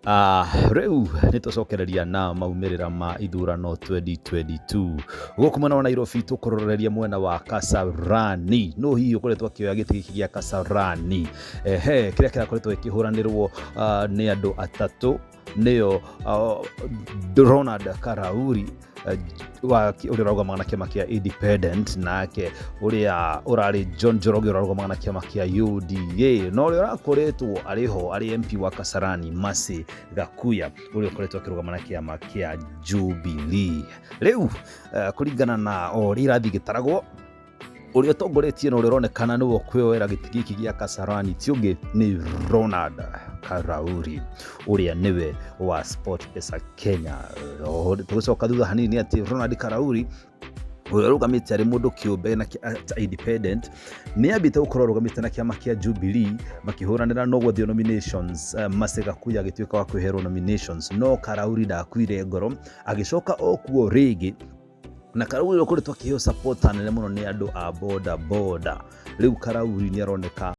Rĩu nĩ tũcokereria na maumĩrĩra ma ithurano 2022 gũkũ mwena wa Nairobi, tũkũroreria mwena wa Kasarani. No hihi ũkoretwo akĩoya gĩtĩ gĩkĩ gĩa Kasarani, ehe, kĩrĩa kĩrakoretwo gĩkĩhũranĩrwo nĩ andũ atatũ, nĩo Ronald Karauri, wa ũrĩa ũrarũgamaga na kĩama kĩa Independent, nake ũrĩa ũrarĩ John Njoroge ũrarũgamaga na kĩama kĩa UDA, na ũrĩa ũrakoretwo arĩ ho arĩ MP wa Kasarani, Mercy Gakuya, ũrĩa ũkoretwo akĩrũgama na kĩama kĩa Jubilee. Rĩu kũringana na o ũrĩa irathiĩ igĩtaragwo, ũrĩa ũtongoretie na ũrĩa ũronekana nĩwe ũkwĩyoera gĩtĩ gĩkĩ gĩa Kasarani ti ũngĩ nĩ Ronald Karauri, ũrĩa nĩwe wa SportPesa Kenya. Tũgĩcoka thutha hanini atĩ Ronald Karauri, ũrĩa ũrũgamĩte arĩ mũndũ kĩũmbe na ta independent, nĩ ambĩte gũkorwo arũgamĩte na kĩama kĩa Jubilee makĩhũranĩra no gwathio nominations. Mercy Gakuya agĩtuĩka wa kwĩherwo nominations, no Karauri ndakuire ngoro, agĩcoka o kuo rĩngĩ, na Karauri ũkoretwo akĩheo support nene mũno nĩ andũ a boda boda. Rĩu Karauri nĩ aroneka